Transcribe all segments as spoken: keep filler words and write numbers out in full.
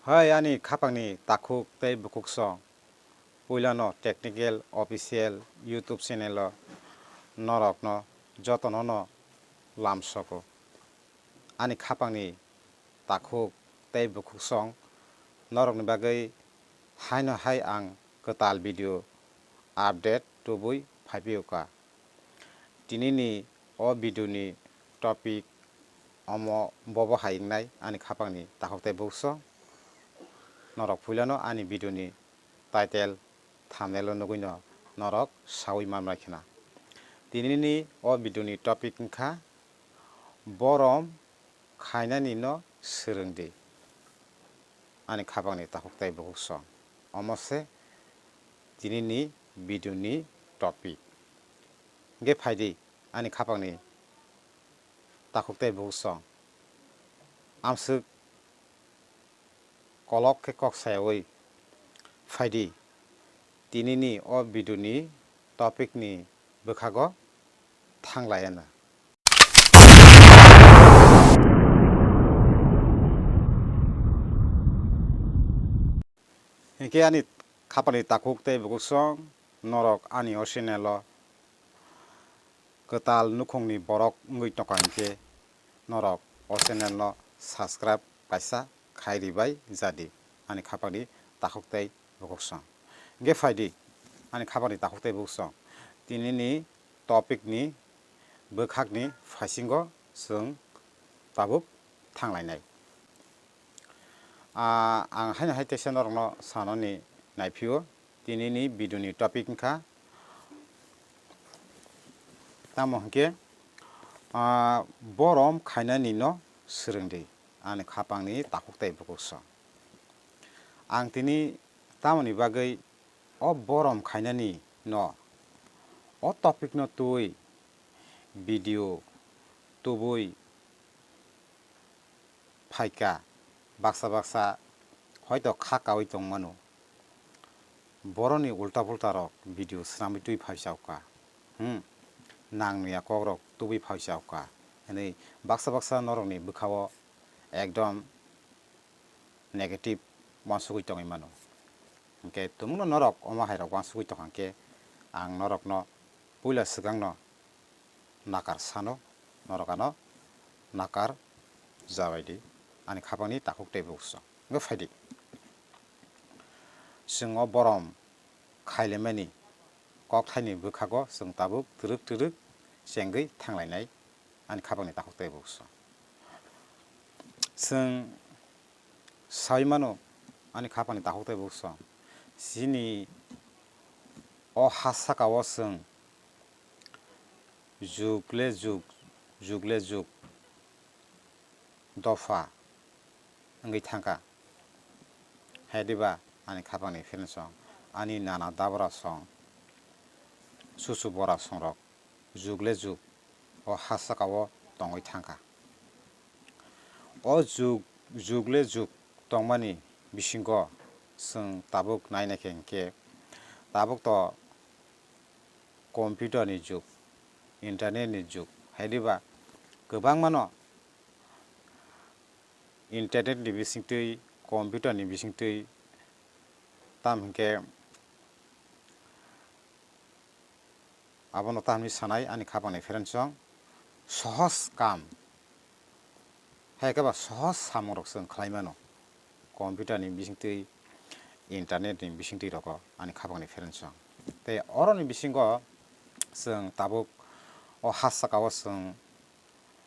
Hai ani khapangni takhuk tei bukhuksong, puilano Technical Official YouTube channel o norokno jotono no lamsogo. Ani khapangni takhuk tei bukhuksong norokni bagwi haino hai ang kwtal video update tubui phaiphiyokha. Tinini o video ni topic omo bobo hai wngnai ani khapangni takhuk tei bukhuksong. Norok puilano ani video ni title, thumbnail o nugwino norok saui manbai khna. Tinini o video ni topic wngkha borom khainani no swrwng di. Ani khapangni takhuk tei bukhuksong. Omo se tinini video ni topic. Hwnkhe phaidi ani khapangni takhuk tei bukhuksong. Amswk kolok khe kok sayaui phaidi tinini o video ni topic ni bwkhago thanglaiano. Hinkhe ani khapangni takhuk tei bukhuksong norok ani o channel o kwtal nukhungni borok wngwi tongkha hinkhe norok o channel no subscribe kaisa khai ribai jadi ani khapangni takhuk tei bukhuksong. Hwnkhe phaidi ani khapangni takhuk tei bukhuksong tinini topic ni bwkhakni phaisingo chwng tabuk thanglainai. Ah, ang haino hai teisa norokno sanani naiphio, tinini video ni topic wngkha, tamo hwnkhe, ah, borom khainani no swrwng di, ani khapangni takhuk tei bukhuksong. Ang tini tamoni bagwi o borom khainani no, o topic no twi video tubui phaikha, baksa baksa hoito kha kaui tongmano. Boroni ulta pulta rok video swnamwi twi phaichaukha. Hmm. Nangya kok rok tubui phaichaukha. Hwnwi baksa baksa norokni bwkhao ekdom negative uansugwi tongwi mano. Hinkhe tumungno norok omo hai rok uansugwi tongkha hinkhe ang norokno puila swkangno nakar sano, norok ano nakar jabai di, ani khapangni takhuk tei bukhuksong. Hwnkhe phaidi. Chwng o borom khailaimani kokthaini bwkhago chwng tabuk twrwk twrwk chengwi thanglainai, ani khapangni takhuk tei bukhuksong. Chwng sai mano, ani khapangni takhuk tei bukhuksong, chini o ha sakao chwng jug le jug, jug le jug dopha wngwi thangkha. Hai diba ani khapangni friendsong, ani nana dabrasong, chuchu borasongrok jug le jug o ha sakao tongwi thangkha. O jug, jug le jug tongmani bisingo chwng tabuk nai naikhe hinkhe tabuk to computer ni jug, internet ni jug, hai diba kwbangmano internet ni bisingtwi, computer ni bisingtwi, tam hinkhe abono ta hinwi sanai ani khapangni friendsong, sohos kam. Hai khe ba sohos samungrok chwng khlai mano. Computer ni bisingtwi, internet ni bisingtwi rogo ani khapangni friendsong. Tei oroni bisingo chwng tabuk o ha sakao chwng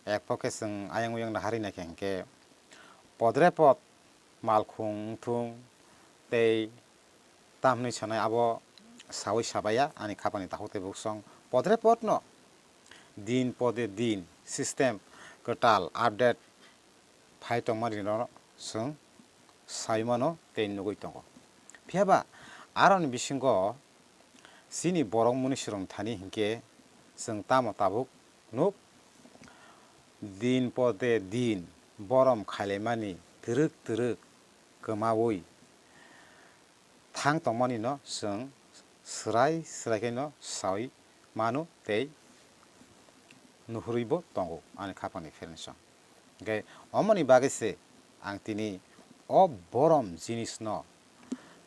ek pokhe chwng ayang uyang nahari naikhe hinkhe podre pod malkhung wngthung tei tam hinwi sanai abo saui sabaiya ani khapangni takhuk tei bukhuksong podre podno din pode din system kwtal update phai tongmani rok chwng sai mano tei nugui tongo. Phiya ba aroni bisingo chini borok munisrok thani hinkhe chwng tamo tabuk nuk din pode din borom khailaimani twrwk twrwk kwmaui thang tongmani no chwng swrai swrai khe no saui mano tei nuhurwi bo tongo ani khapangni friendsong. Hinkhe omoni bagwi se ang tini O borom jinisno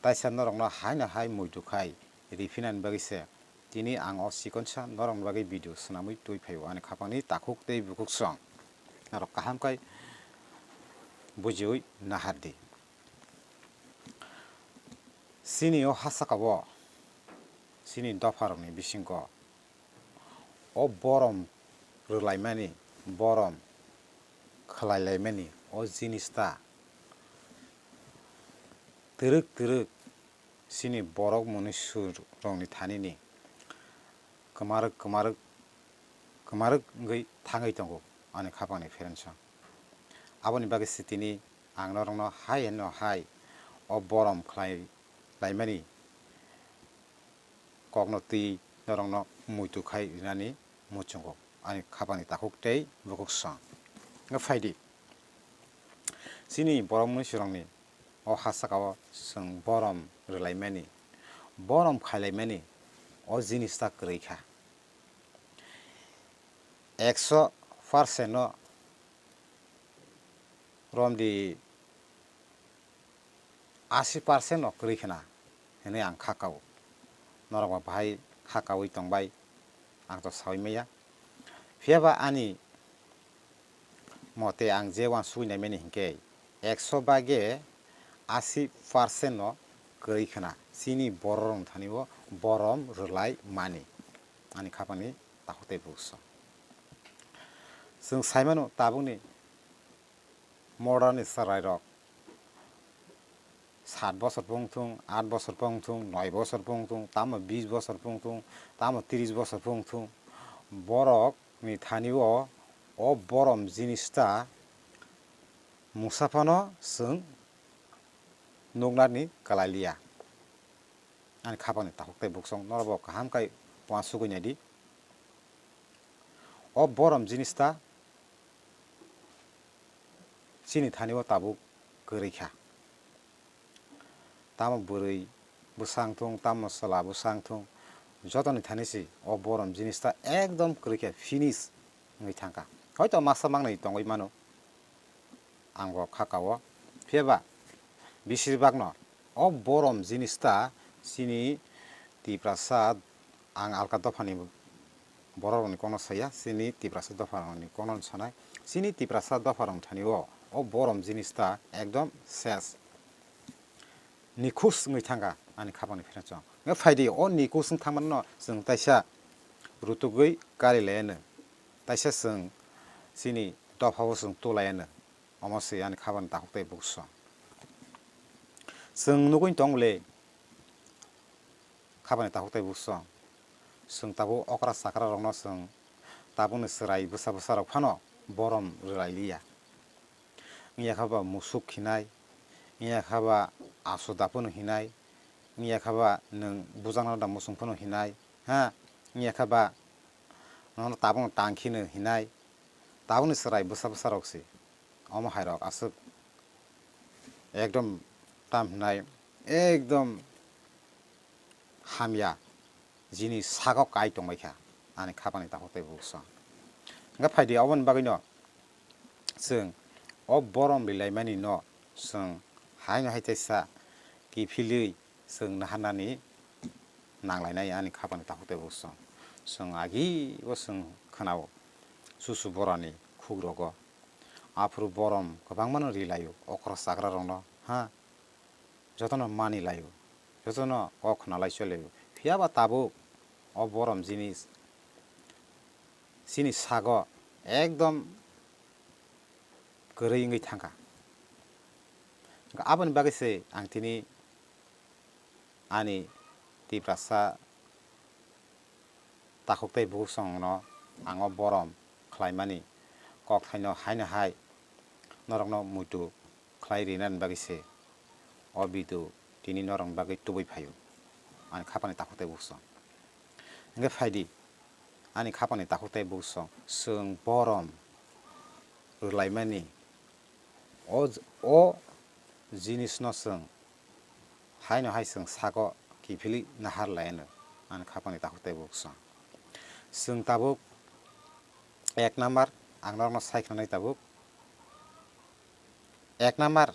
taisa norokno haino hai muitu khai riphinani bagwi se tini ang o chikonsa norokni bagwi video swnamwi twi phaio ani khapangni takhuk tei bukhuk song. Norok kaham khai bujiwi nahardi. Chini o ha saka o, chini dopharokni bisingo o borom rwlaimani, borom khwlailaimani o jinis ta twrwk twrwk chini borok mwnwi surokni thanini kwmarwk kwmarwk kwmarwk wngwi thangwi tongo ani khapangni pherensong. Aboni bagwi se tini ang norokno hai heno hai o borom khlai laimani kokno twi norokno muitu khai rinani muchungo ani khapangni takhuk tei bukhuk song. Wngkha phaidi, chini borok mwnwi surokni o ha saka o chwng borom rwlaimani, borom khailaimani o jinis ta kwrwi kha. Ekso percent no romdi, asi percent no kwrwi khna hinwi ang kha kao. Norok ba bahai kha kaui tongbai, ang to saui maya. Phiya ba ani mote ang je uansugui naimani hinkhe ekso bage asi percent no kwrwi khna chini borok rok thani o borom rwlai mani ani khapangni takhuk tei bukhuk song. Chwng sai mano tabukni modern ni chwrai rok sat bosor pung thung, aat bosor pung thung, noi bosor pung thung, tamo bis bosor pung thung, tamo tris bosor pung thung, borok ni thani o, o borom jinis ta mungsa phano chwng nuknani kwlai liya. Ani khapangni takhuk tei bukhuk song norok bo kaham khai uansugui naidi. O borom jinis ta chini thani o tabuk kwrwi kha. Tamo bwrwi bwsa wng thung, tamo chwla bwsa wng thung, jotoni thani se o borom jinis ta ekdom kwrwi khe finish wngwi thang kha. Hoito masa mangnwi tongwi mano, ang bo kha kao. Phiya ba besir bagno o borom jinis ta chini Tiprasa, ang alka dophani borok rokni kokno saya, chini Tiprasa dopha rokni kokno sanai. Chini Tiprasa dopha rok thani o, o borom jinis ta ekdom ses. Nikhus wngwi thangkha ani khapangni pherensong. Wngkha phaidi, o nikhus wng thangmano chwng taisa rutugwi kari laiano, taisa chwng chini dopha o chwng tu laiano. Omo se ani khapangni takhuk tei bukhuk song. Chwng nugwi tong le, khapangni takhuk tei bukhuk song. Chwng tabuk okra chakra rokno chwng tabukni chwrai bwsa bwsa rok phano borom rwlai liya. Wngya kha ba musuk hinai, wngya kha ba asu da phano hinai, wngya kha ba nwng bujaknai da muchung phano hinai, ha, wngya kha ba nono tabukno tang kheno hinai, tabukni chwrai bwsa bwsa rok se. Omo hai rok aswk ekdom tam hinai ekdom hamya jini sago kai tongbai kha ani khapangni takhuk tei bukhuk song. Wngkha phaidi, oboni bagwino chwng o borom rwlaimani no chwng haino hai teisa kiphilwi chwng naharnani nanglainai ani khapangni takhuk tei bukhuk song. Chwng agi o chwng khwnao chuchu borani khuk rogo. Aphuru borom kwbangmano rwlaio okra chakra rokno, ha, jotono mani laio, jotono kok khna lai cholaio. Phiya ba tabuk o borom jinis chini sago ekdom kwrwi wngwi thangkha. Aboni bagwi se ang tini ani Tiprasa takhuk tei bukhuk songno ang o borom khlaimani kokthaino haino hai norokno muitu khlai rinani bagwi se o video tini norokni bagwi tubui phaio ani khapangni takhuk tei bukhuk song. Hwnkhe phaidi, ani khapangni takhuk tei bukhuk song, chwng borom rwlaimani o, o jinisno chwng haino hai chwng sago kiphilwi nahar laiano ani khapangni takhuk tei bukhuk song. Chwng tabuk ek number, ang norokno sai khnanai tabuk. Ek number,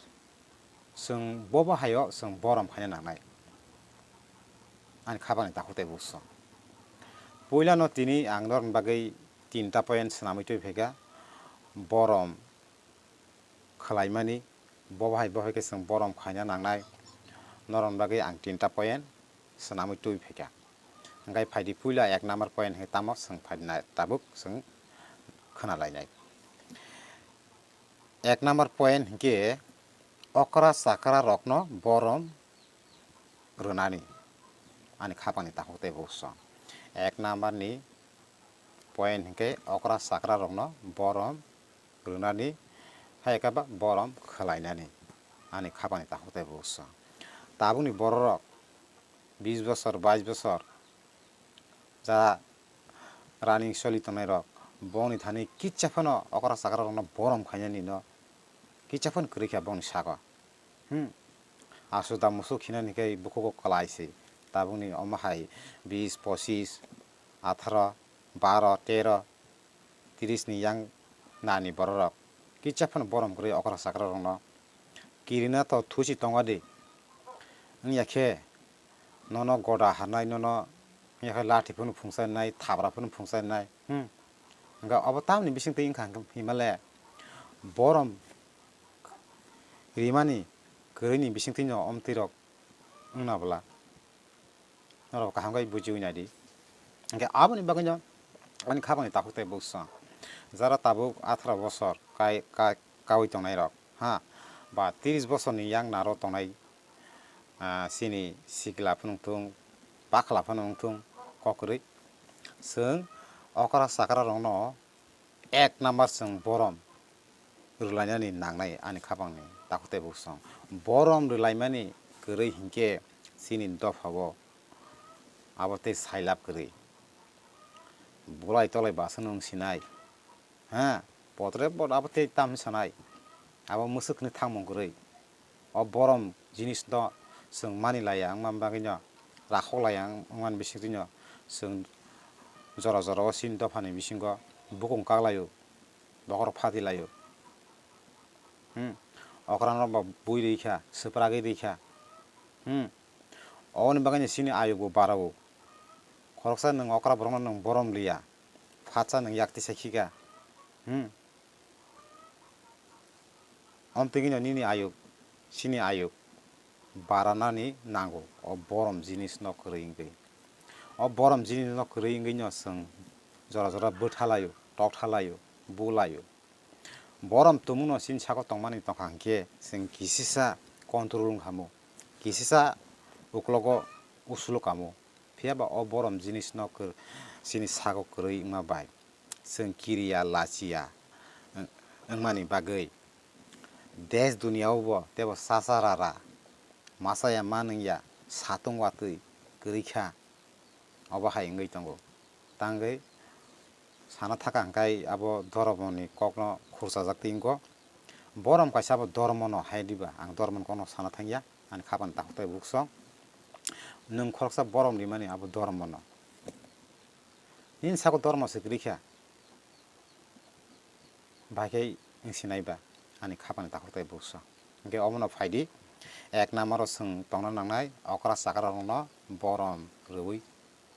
Chwng bo bo haio chwng borom khaina nangnai. Ani khapangni takhuk tei buksong. Puilano tini ang norokni bagwi tinta point swnamwi twi phaikha. Borom khwlaimani, bo bahai bo hai khe chwng borom khaina nangnai, norokni bagwi ang tinta point swnamwi twi phaikha. Hwnkhe phaidi puila ek number point hai tamo chwng phaidi na tabuk chwng khwnalainai. Ek number point hinkhe okra chakra rokno borom rwnani ani khapangni takhuk tei buksong. Ek number ni point hinkhe okra chakra rokno borom rwnani, hai khe ba borom khwlainani ani khapangni takhuk tei buksong. Tabukni bororok bis bosor, bais bosor ja running soli tongnai rok, bongni thani kisa phano okra chakra rokno borom khainani no kisa phano kwrwi kha bongni sago. Hmm. Asu da musu khinani khe bukhugo kwlai se. Tabukni omo hai bis, pochis, atharo, baro, tero, tris ni yang nani bororok. Kisa phano borom kwrwi okra chakra rokno kirina to thusi tongo di. Wngya khe nono goda harnai, nono wngya khe lathi phano phungsa nai, thabra phano phungsa nai. Hmm. Hwnkhe obo tamni bising twi wngkha hwnkhe himale borom rimani kwrwini bisingtwi no omtwi rok wngna bwla norok kaham khe bujiwi naidi. Hwnkhe aboni bagwino ani khapangni takhuk tei buksong jara tabuk atharo bosor kai, kai, kaui tongnai rok ha ba tris bosorni yang naro tongnai, ah, chini sikla phano wngthung, bakhla phano wngthung, kok kwrwi chwng okra chakra rokno ek number chwng borom rwlainani nangnai ani khapangni takhuk tei buksong. Borom rwlaimani kwrwi hinkhe chini dophao abo tei sailab kwrwi. Bolai tolai basano wng sinai. Ha, potre pot abo tei tam sanai. Abo mwswk hwnwi thangmung kwrwi. O borom jinis no chwng mani laya wngma bagwi no, rakhok laya wng-, wngmani bisingtwi no chwng jora jora o chini dophani bisingo bukung kak laio, bokhorok phati laio. Hmm. Okra no bo bui rwi kha, swpragwi rwi kha. Hmm. Oboni bagwi no chini ayuk bo barao. Khoroksa nwng okra borok no nwng borom liya, phatsa nwng yak tisa khika. Hmm. Omtwino nini ayuk, chini ayuk baranani nango, o borom jinis no kwrwi wngwi. O borom jinis no kwrwi wngwi no chwng jora jora bwtha laio, tokha laio, bu laio. Borom tumungno chini sago tongmani tongkha hinkhe chwng kisisa control wng khamu, kisisa uklogo usulo kamo. Phiya ba o borom jinis no kwr-, chini sago kwrwi wngma bai. Chwng kiriya lachiya wng-, wngmani bagwi desh duniya o bo teibo chacha rara masa ya ma nung ya satung watwi kwrwi kha, obo hai wngwi tongo. Tangwi sana thaka hwnkhe abo dhormoni kokno khurchajak twi wngkho. Borom kaisa abo dhormono hai diba, ang dhormoni kokno sana thangya, ani khapang takhuk tei buksong. Nwng khoroksa borom rimani abo dhormono. Nini sako dormo se kwrwi kha, bai khe wng sinai ba ani khapani takhuk tei bukso. Hwnkhe omono phaidi, ek number o chwng tongna nangnai okra chakra rokno borom rwui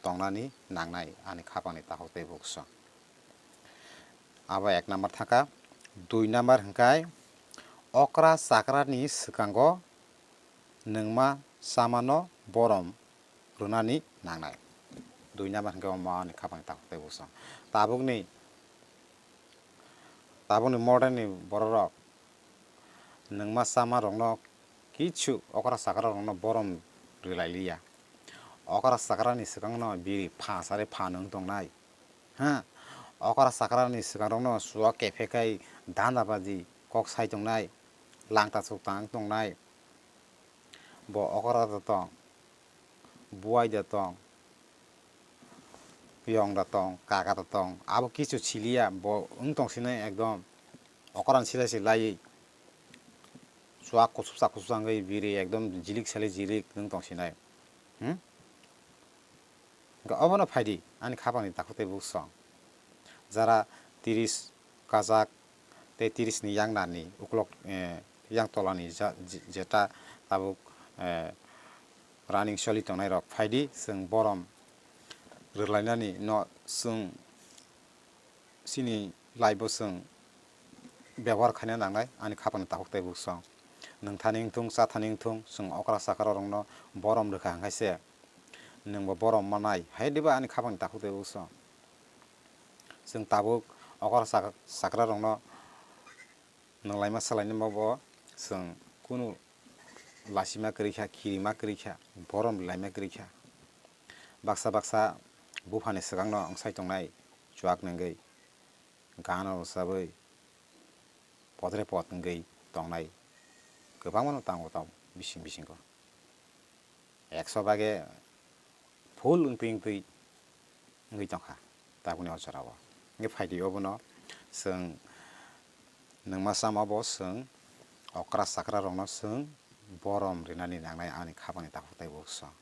tongnani nangnai ani khapani takhuk tei bukso. Abo ek number thangkha. Dui number hwnkhe okra chakrani swkango nwngma chamano borom rwnani nangnai. Dui number hwnkhe omo ani khapangni takhuk tei bukso. Tabukni, tabukni modern ni bororok nwngma chama rokno kichu okra chakra rokno borom rwlai liya. Okra chakrani swkangno biri pha sari pha nwng tongnai. Ha, okra chakrani swkang rokno chuwa kephe khai danda baji kok sai tongnai, langta chuk tang tongnai. Bo okra da tong, buai da tong, yong da tong, kaka da tong, abo kichu siliya, bo wng tong sinai ekdom okra ni sila se laiwi. Chuwa kuchuksa kuchuksa wngwi biri ekdom jilik sali jilik wng tong sinai. Hmm? Hwnkhe obono phaidi ani khapangni takhuk tei bukso. Jara tiris kajak tei tiris ni yang nani ukulok, eh, yang tolani ja-, je-, jeta tabuk, eh, running choli tongnai rok phaidi, chwng borom rwlainani no chwng chini life o chwng bebohar khaina nangnai, ani khapangni takhuk tei bukhuksong. Nwng thani wngthung, cha thani wngthung, chwng okra chakra rokno borom rwkha hwnkhe se nwngbo borom manai, hai diba ani khapangni takhuk tei bukhuksong. Chwng tabuk okra chak-, chakra rokno nwnglaima salainima bo chwng kunu lasima kwrwi kha, kirima kwrwi kha, borom laima kwrwi kha. Baksa baksa buphani swkangno wngsai tongnai chuak nengwi, gana rwchabwi, podre pod wngwi tongnai kwbangmano tango tamo bising bisingo. Ekso bage full wngtwi wngtwi wngwi tongkha tabukni o jorao. Hwnkhe phaidi obono chwng nwngma chama bo chwng okra chakra rokno chwng borom rinani nangnai ani khapangni takhuk tei bukhuksong.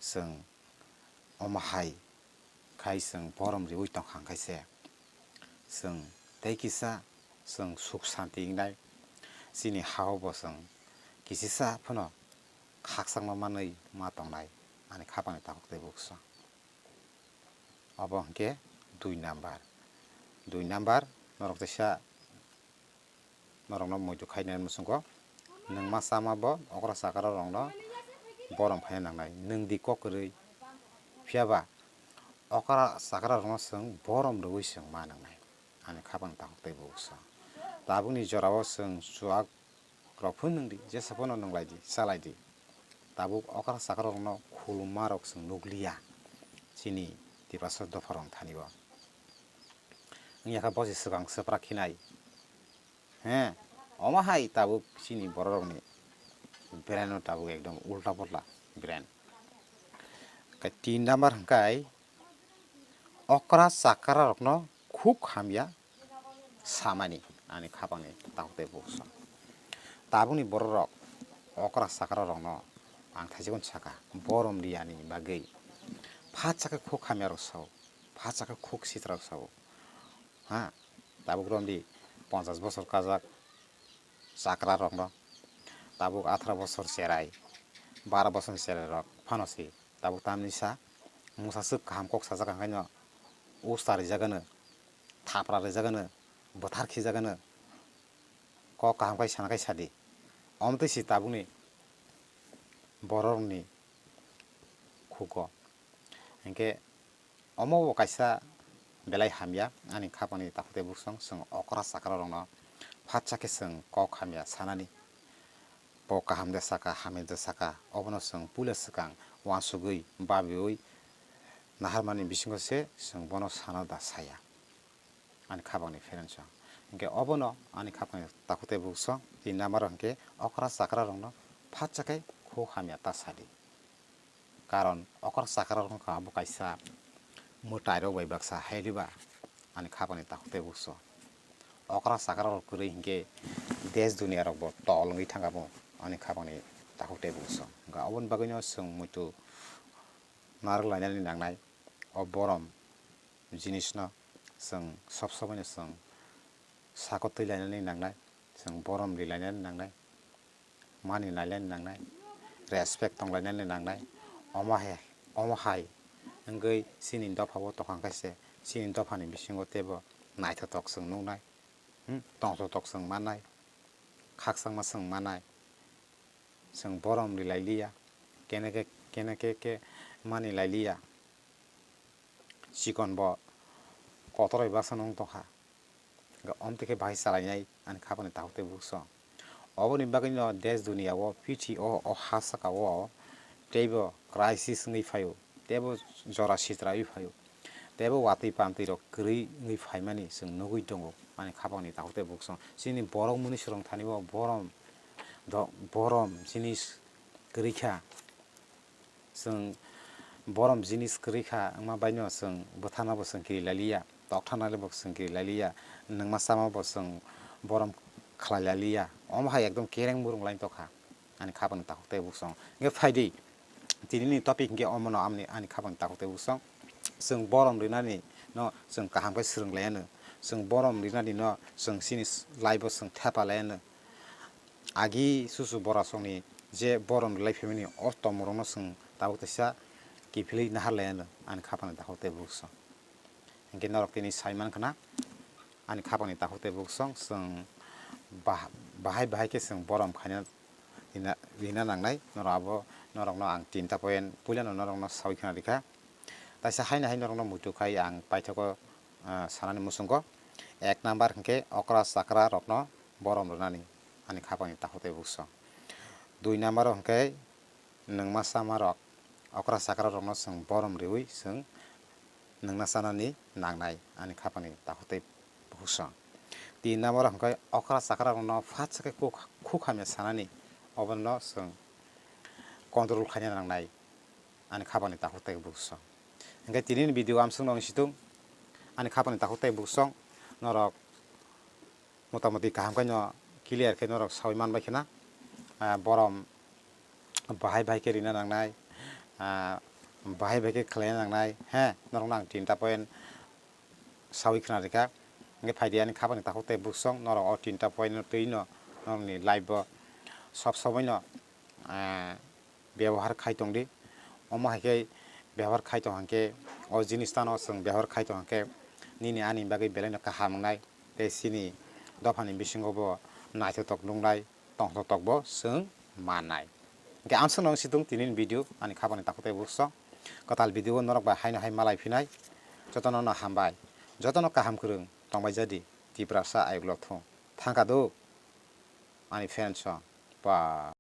Chwng omo hai khai chwng borom riui tongkha hwnkhe se chwng tei kisa chwng suk santi wngnai, chini ha-o bo chwng kisisa phano khakchangma manwi ma tongnai ani khapangni takhuk tei bukhuksong. Obo hwnkhe dui number, dui number norok teisa norokno muitu khainani muchungo nwngma chama bo okra chakra rokno borom khaina nangnai, nwng di kok kwrwi. Phiya ba okra chakra rokno chwng borom rwui chwng ma nangnai, ani khapang takhuk tei bukhuksong. Tabukni jorao chwng chuak rok phun nwng di, jesa phano nwng lai di, cha lai di. Tabuk okra chakra rokno khulumma rok chwng nukliya chini Tiprasa dopha rok thani bo. Wngya kha bosi swkang swprak khinai. He, omo hai tabuk chini borok rokni brain no tabuk ekdom ulta pulta brain. Kai tin number hwnkhe okra chakra rokno khuk hamya samani ani khapangni takhuk tei bukhuksong. Tabukni borok rok okra chakra rokno ang thaisukun saka, borom riyani bagwi phatsa khe khuk hamya rok sao, phatsa khe khuk sitra rok sao. Ha, tabuk romdi ponchash bosor kajak chakra rokno, tabuk atharo bosor cherai, baro bosor cherai rok phano se tabuk tamni sa mungsa swk kaham kok sajak hwnkhe no usta rijak ano, thapra rijak ano, bwthar khijak ano, kok kaham khai sana khai sadi. Omtwi se tabukni borok rokni khugo. Hinkhe omo bo kaisa belai hamya, ani khapangni takhuk tei bukhuksong, chwng okra chakra rokno phatsa khe chwng kok hamya sanani. Bo kaham de saka, hamya de saka, obono chwng puila swkang uansugwi, babiui naharmani bisingo se chwng bono sana da saya. Ani khapangni parents o. Hinkhe obono ani khapangni takhuk tei bukhuksong, tin number o hinkhe okra chakra rokno phatsa khe khuk hamya ta sadi. Karon okra chakra rok wngkha abo kaisa mwtai rok bai baksa, hai diba? Ani khapangni takhuk tei bukhuksong. Okra chakra rok kwrwi hinkhe desh duniya rok bo tol wngwi thangkha bo ani khapangni takhuk tei bukhuksong. Hinkhe oboni bagwino chwng muitu narwk lainani nangnai, o borom jinisno chwng sob somoino chwng sako twi lainani nangnai, chwng borom ri lainani nangnai, mani lainani nangnai, respect tong lainani nangnai. Omo hai, omo hai wngwi chini dopha o tongkha khe se chini dophani bisingo teibo naithotok chwng nuknai, hmm, tongthotok chwng mannai, khakchangma chwng mannai. Chwng borom ri lai liya, kene khe, kene khe khe mani lai liya. Chikon bo kotor bai baksa no wng tongkha. Hwnkhe omtwi khe bahai chalainai ani khapangni takhuk tei bukhuksong. Oboni bagwino desh duniya o, pithi o, o ha saka o teibo crisis wngwi phaio, teibo jora sitraui phaio, teibo watwi pamtwi rok kwrwi wngwi phaimani chwng nugwi tongo ani khapangni takhuk tei bukhuksong. Chini borok mwnwi swrwng thani bo borom, do-, borom jinis kwrwi kha. Chwng borom jinis kwrwi kha wngma baino chwng bwtharnabo chwng kiri lai liya, tokthanairokbo chwng kiri lai liya, nwngma chamabo chwng borom khlai lai liya. Omo hai ekdom kereng murung lai tongkha ani khapangni takhuk tei bukhuksong. Hwnkhe phaidi, tinini topic hwnkhe omono amni ani khapangni takhuk tei bukhuksong. Chwng borom rinani no chwng kaham khe swrwng lai anw, chwng borom rinani no chwng chini life o chwng thepa lai anw. agi susu borasokni je borom rwlai phaimani o tongmungrokno chwng tabuk teisa kiphilwi naharlaiano ani khapangni takhuk tei bukhuk song. Hinkhe norok tini sai mankha na ani khapangni takhuk tei bukhuk song chwng bah-, bahai bahai khe chwng borom khaina rina, rina nangnai. Norok abo, norokno ang tinta point puilano norokno saui khna rikha. Taisa haino hai norokno muitu khai ang paithago, ah, sanani muchungo. Ek number hinkhe okra chakra rokno borom rwnani ani khapangni takhuk tei bukhuk song. Dui number o hinkhe nwngma chama rok, okra chakra rokno chwng borom riwi chwng nwngna chanani nangnai ani khapangni takhuk tei bukhuk song. Tin number o hinkhe okra chakra rokno phatsa khe khuk-, khuk hamya sanani obono chwng control khaina nangnai ani khapangni takhuk tei bukhuk song. Hinkhe tinini video amswkno wng situng ani khapangni takhuk tei bukhuk song norok motamoti kaham khe no clear khe norok saui manbai khna, ah, borom bahai bahai khe rina nangnai, ah, bahai bahai khe khlaina nangnai, he, norokno ang tinta point saui khna rikha. Hinkhe phaidi ani khapangni takhuk tei bukhuk song norok o tinta point no twi no norokni life o sob somoino, ah, byabohar khai tongdi. Omo hai khe byabohar khai tong hwnkhe, o jinis tano chwng byabohar khai tong hwnkhe nini ani bagwi belaino kaham wngnai tei chini dophani bisingo bo naithotok nuknai, tongthoktok bo chwng mannai. Hinkhe amswkno wng situng tinini video ani khapangni takhuk tei bukhuk song. Kwtal video o norok bai haino hai malai phinai. Jotono no hambai, jotono kaham kwrwng tongbai jadi Tiprasa ayuk lok thung. Thangkha do ani fans rok. Ba.